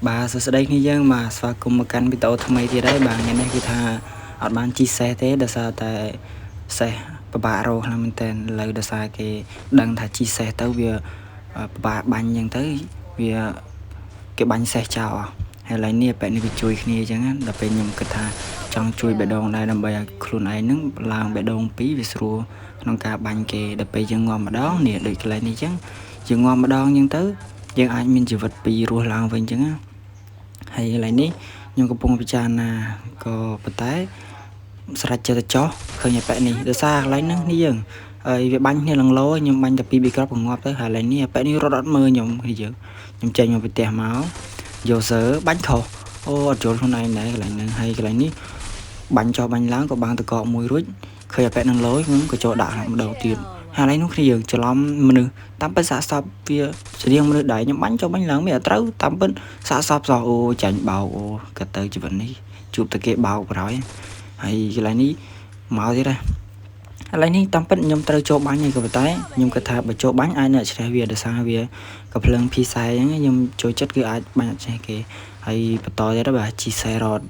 បាទសួស្តីគ្នាយើងបាទស្វាគមន៍មកកាន់វីដេអូថ្មីទៀតហើយបាទថ្ងៃនេះគឺថាអត់បានជីសេះទេដោយសារតែសេះពិបាករកខ្លាំងមែនតើឥឡូវដោយសារគេដឹងថាជីសេះទៅវាពិបាកបាញ់អញ្ចឹងទៅវាគេបាញ់សេះចោលអស់ហើយឥឡូវនេះបែបនេះវាជួយគ្នាអញ្ចឹងណាដល់ពេលខ្ញុំគិតថាចង់ជួយបេះដូងដែរដើម្បីឲ្យខ្លួនឯងហ្នឹងឡើងបេះដូងពីរវាស្រួលក្នុងការបាញ់គេដល់ពេលយើងងាប់ម្ដងនេះដូចកន្លែងនេះអញ្ចឹងយើងងាប់ម្ដងអញ្ចឹងទៅយើងអាចមានជីវិតពីររស់ឡើងវិញអញ្ចឹងណា ហើយកន្លែងនេះខ្ញុំកំពុងពិចារណាក៏ប៉ុន្តែស្រេចចិត្តទៅចោះឃើញឯប៉ែនេះដោយសារកន្លែងហ្នឹងនេះយើងហើយវាបាញ់គ្នាឡើងលោខ្ញុំបាញ់តែពីរបីគ្រាប់ក៏ងាប់ទៅហើយកន្លែងនេះឯប៉ែនេះរត់អត់មើលខ្ញុំគ្នាយើងខ្ញុំចេញមកពីផ្ទះមកយកសើបាញ់ខុសអូអត់យល់ខ្លួនឯងដែរកន្លែងហ្នឹងហើយកន្លែងនេះបាញ់ចោះបាញ់ឡើងក៏បាំងតកកមួយរួចឃើញឯប៉ែហ្នឹងលោខ្ញុំក៏ចូលដាក់ម្ដងទៀតហើយឥឡូវនោះគ្នាយើងច្រឡំមនុស្សតាមពិតសាកសពវាស្រៀងមនុស្សដែរខ្ញុំបាញ់ចុះបាញ់ឡើងមិនត្រូវតាមពិតសាកសពសោះអូចាញ់បោកអូក៏ទៅជីវិតនេះជួបតែគេបោកបណ្ដោយហើយកន្លែងនេះមកទៀតហ៎ឥឡូវនេះតាមពិតខ្ញុំត្រូវចូលបាញ់ហើយក៏ប៉ុន្តែខ្ញុំគិតថាបើចូលបាញ់អាចនឹងឈ្នះវាដោយសារវាកំភ្លើង P40 អញ្ចឹងខ្ញុំចូលចិត្តគឺអាចបាញ់អត់ឈ្នះគេហើយបន្តទៀតបាទជីសេរ៉ត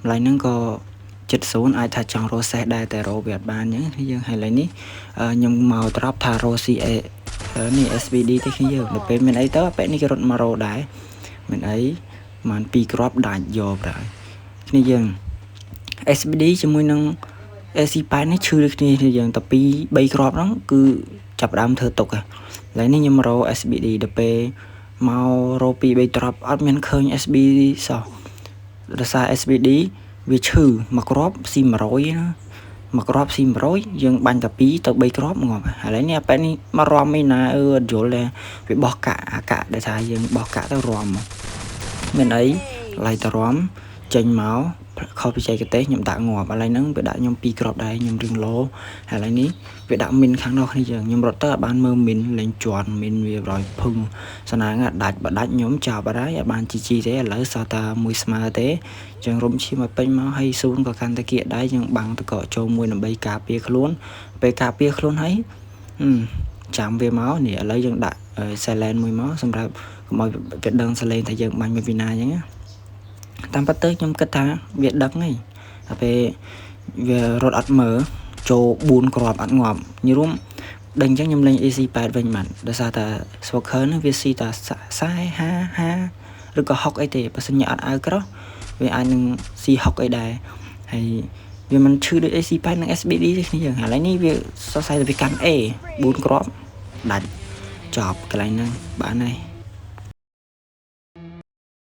ម្ល៉េះហ្នឹងក៏ចិត្តសូនអាចថាចង់រកសេះដែរតែរកវាអត់បានអញ្ចឹងយើងហើយឥឡូវនេះខ្ញុំមកត្រប់ថារក CA នេះ SVD ទេគ្នាយើងដល់ពេលមានអីទៅបែបនេះគេរត់មករកដែរមានអីបានពីរគ្រាប់ដាច់យកដែរគ្នាយើង SBD ជាមួយនឹង AC8 នេះឈឺដូចគ្នាយើងតែ2 3គ្រាប់ហ្នឹងគឺចាប់ដើមធ្វើទុកឥឡូវនេះខ្ញុំរក SBD ដល់ពេលមករក2 3ទ្រាប់អត់មានឃើញ SBD សោះដោយសារ SBD វាឈឺមួយគ្រាប់ស៊ី100ណាមួយគ្រាប់ស៊ី100យើងបាញ់តែ2ទៅ3គ្រាប់ងាប់ឥឡូវនេះអាប៉ែនេះមករំឯណាអឺអត់យល់ដែរវាបោះកាក់អាកាក់ដែលថាយើងបោះកាក់ទៅរំមានអីឡៃតរំចេញមកខុសបច្ចេកទេសខ្ញុំដាក់ងាប់ឥឡូវហ្នឹងវាដាក់ខ្ញុំពីរគ្រាប់ដែរខ្ញុំរៀងលោឥឡូវនេះវាដាក់មីនខាងនោះគ្នាយើងខ្ញុំរត់ទៅអត់បានមើលមីនលេងជន់មីនវារយភឹងសណាងដាច់បដាច់ខ្ញុំចោលបាត់ហើយអត់បានជីជីទេឥឡូវសល់តែមួយស្មើទេយើងរុំឈាមឲ្យពេញមកហើយស៊ូនក៏កាន់តែគៀកដែរយើងបាំងតកកចូលមួយដើម្បីការពារខ្លួនពេលការពារខ្លួនហើយចាំវាមកនេះឥឡូវយើងដាក់ silent មួយមកសម្រាប់កុំឲ្យវាដឹងសលេងថាយើងបាញ់មកពីណាអញ្ចឹងណាតាមពិតទៅខ្ញុំគិតថាវាដឹងហើយតែពេលវារត់អត់មើលចូល4គ្រាប់អត់ងាប់ញរួមដឹងអញ្ចឹងខ្ញុំលេង AC8 វិញបានដោយសារតែ Smoker ហ្នឹងវាស៊ីតែ40 50 50ឬក៏60អីទេបើសិនជាអត់អាវក្រោះវាអាចនឹងស៊ី60អីដែរហើយវាមិនឈឺដូច AC8 និង SBD ទេគ្នាយើងឥឡូវនេះវាសរសៃតែវាកាន់ A 4គ្រាប់ដាច់ចប់កន្លែងហ្នឹងបានហើយ។